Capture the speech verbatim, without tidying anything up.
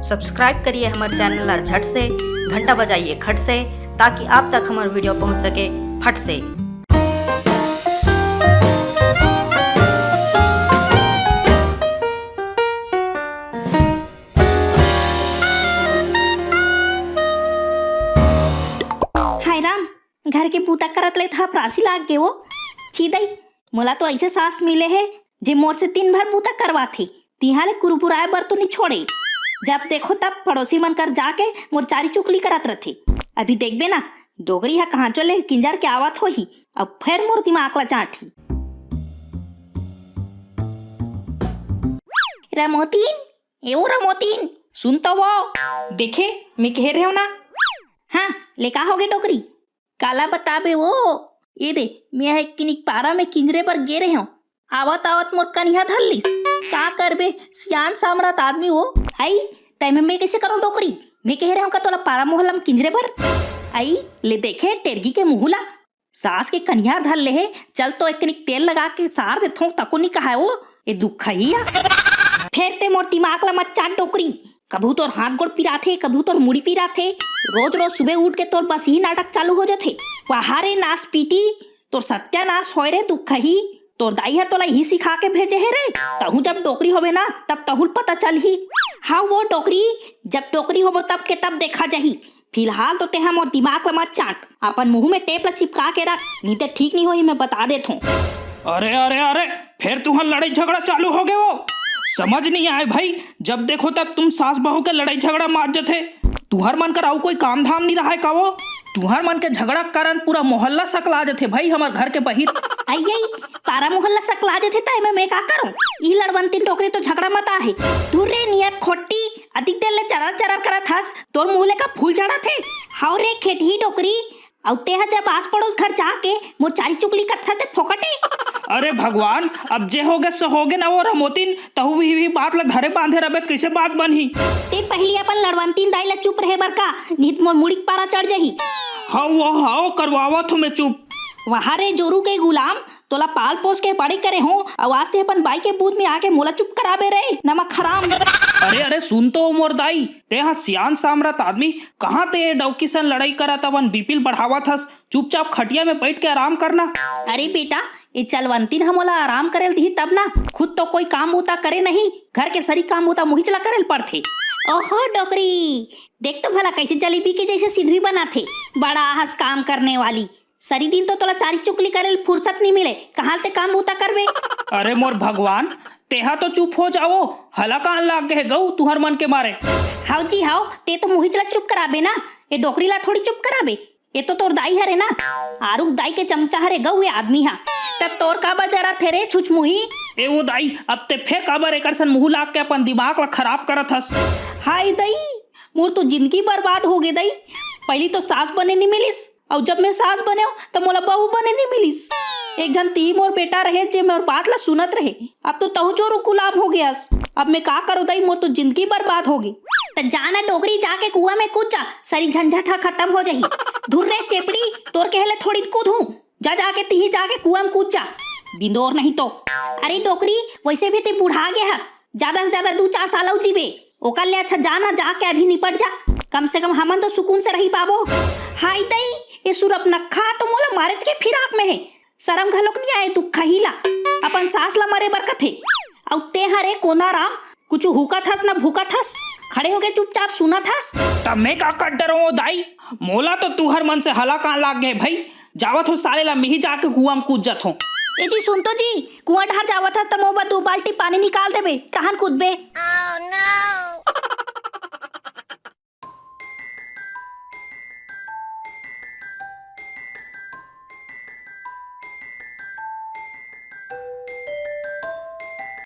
Subscribe करिए हमर channel ला झट से, घंटा बजाइए खट से, ताकि आप तक हमर वीडियो पहुंच सके फट से। हाय राम, घर के बूता करत ले थपरासी लाग गे वो। छी दई, मोला तो ऐसे सास मिले हे जे मोर से दिन भर बूता करवाथे। तिहां ले कुरकुराए बर तो नी छोड़े। जब देखो तब पड़ोसी मन कर जाके मोर चारी चुगली करत रथे। अभी देखबे ना, डोकरी ह कहां चले किंजर के आवत होही, अब फेर मोर दिमाग ला चाटही। रमोतीन, ए ओ रमोतीन, सुन तो वो। देखे, मैं कहे रहेंव ना। हां, ले का होगे डोकरी? काला बताबे वो? ए दे, मैं ह एक किनिक पारा में किंजरे बर गे रहेंव। आवत आवत मोर कनिहा धर लिस। का करबे, सियान सामरथ आदमी वो। आई, तैं में मैं कइसे करंव डोकरी? मैं कहे रहेंव का तोला पारा मोहल्ला में किंजरे बर? आई, ले देखे टेरगी के मुंह ला। सास के कनिहा धर ले हे, चल तो एक कनिक तेल लगा के सार देथंव, तको नी कहाय वो, ए दुखहिया। फेर तैं मोर दिमाग ला मत चाट डोकरी। कभू तोर हाथ गोड़ पिराथे, कभू तोर मुड़ी पिराथे। रोज रोज सुबह उठ के तोर बस इही नाटक चालू हो जाथे। वाह रे नासपीटी, तोर सत्यानास होय रे दुखही। तोर दाई ह तोला इही सिखा के भेजे हे रे। तहूं जब डोकरी होबे ना, तब तहूं ल पता चलही। हां वो डोकरी, जब डोकरी होबो तब के तब देखा जाही। फिलहाल तो तेहा मोर दिमाग ला मत चाट, अपन मुंह में टेप ला चिपका के रख, नी ते ठीक नी होही, मैं बता देथंव। अरे, अरे, अरे, फेर तुंहर लड़ई झगड़ा चालू होगे वो। समझ नहीं आय भाई, जब देखो तब तुम सास बहू के लड़ई झगड़ा मात जथे। तुंहर मन कर अउ कोई काम धाम नहीं रहय का वो? तुंहर मन के झगड़ा के कारण पूरा मोहल्ला सकला जथे भाई, हमर घर के बहिर। अई, अई, पारा मोहल्ला सकला जथे त एमे मैं का करंव? ई लड़वंतीन डोकरी तो झगड़ा मता हे। धुर रे नियत खोटी, अधिक देर ले चरर चरर करत हस, तोर मुंह ले का फूल झड़त हे? हव रे खेटही डोकरी, अउ तेहा जब आस पड़ोस घर जाके मोर चारी चुगली करथस ते फोकटे। अरे भगवान, अब जे होगे सो होगे ना वो रमोतीन, तहूं भी, भी बात ला धरे बांधे रबे त कइसे बात बनही? ते पहिली अपन लड़वंतीन दाई ला चुप रहे बर का, नित मोर मुड़ी के पारा चढ़ जाही। हव वो हव, करवावत हंव मैं चुप। वाह रे जोरू के गुलाम, तोला पाल पोस के बड़े करे हंव, अउ आज ते अपन बाई के बूथ में आके मोला चुप कराबे रे, नमक हराम। अरे, अरे, सुन तो मोर दाई, तेहा सियान सामरथ आदमी, कहां ते ए डौकी सन लड़ई करत अपन बीपी ल बढ़ावत हस? चुपचाप खटिया में बइठ के आराम करना। अरे बेटा, ए चलवंतीन ह मोला आराम करे ल दिही तब ना, खुद तो कोई काम बूता करे नहीं, घर के सरी काम बूता मुहिच ला करे ल पड़थे। ओहो डोकरी, देख तो भला कइसे जलेबी के जइसे सिधवी बनाथे, बड़ा हस काम करने वाली। सरी दिन तो तोला चारी चुगली करे ल फुरसत नी मिले, कहां ल ते काम बूता करबे? अरे मोर भगवान, तेहा तो चुप हो जावो, हला कान लाग गे हे गऊ तुंहर मन के मारे। हव जी हव, ते तो मुहिच ला चुप कराबे ना, ए डोकरी ला थोड़ी चुप कराबे। ए तो तोर दाई हरे ना, आरुग दाई के चमचा हरे गऊ ए आदमी हा। त तोर काबर जरत हे रे छुछमुही? ए वो दाई, अब ते फेर काबर एकर सन मुंह लाग के अपन दिमाग ला खराब करत हस? हाय दई, मोर तो जिंदगी बर्बाद होगे दई। पहिली तो सास बने नी मिलिस, अउ जब मैं सास बनेंव, त मोला बहू बने नी मिलिस। एक झन तिही मोर बेटा रहे, जे मोर बात ला सुनत रहे। अब तो तहूं जोरू गुलाम होगे हस। अब मैं का करंव दई, मोर तो जिंदगी बर्बाद होगे। त जा ना डोकरी, जाके कुआं में कूद जा, सरी झंझट ह खतम हो जाही। धुर रे चेपड़ी, तोर कहे ले थोड़ी कूदहूं। जा, जाके तिही जाके कुआं में कूद जा, बिंदोर नहीं तो। अरे डोकरी, वइसे भी ते बुढ़ा गे हस, जादा से जादा दू चार साल अउ जीबे, ओकर ले अच्छा जा ना, जाके अभी निपट जा, कम से कम हमन तो सुकून से रही पाबो। हाय दई, ए सुरपनखा तो मोला मारेच के फिराक में हे, सरम घलोक नी आय दुखही ला, अपन सास ला मरे बर कथे। अउ तेहा रे कोंदाराम, कुछु हुकत हस न भूकत हस, खड़े होके चुपचाप सुनत हस। त मैं का कर डरंव ओ दाई, मोला तो तुंहर मन से हला कान लाग गे भई, जावत हंव साले ला मिही जाके कुआं में कूद जाथंव। ए जी सुन तो जी, कुआं डहर जावत हस त मोर बर दू बाल्टी पानी निकाल देबे, तहन कूदबे।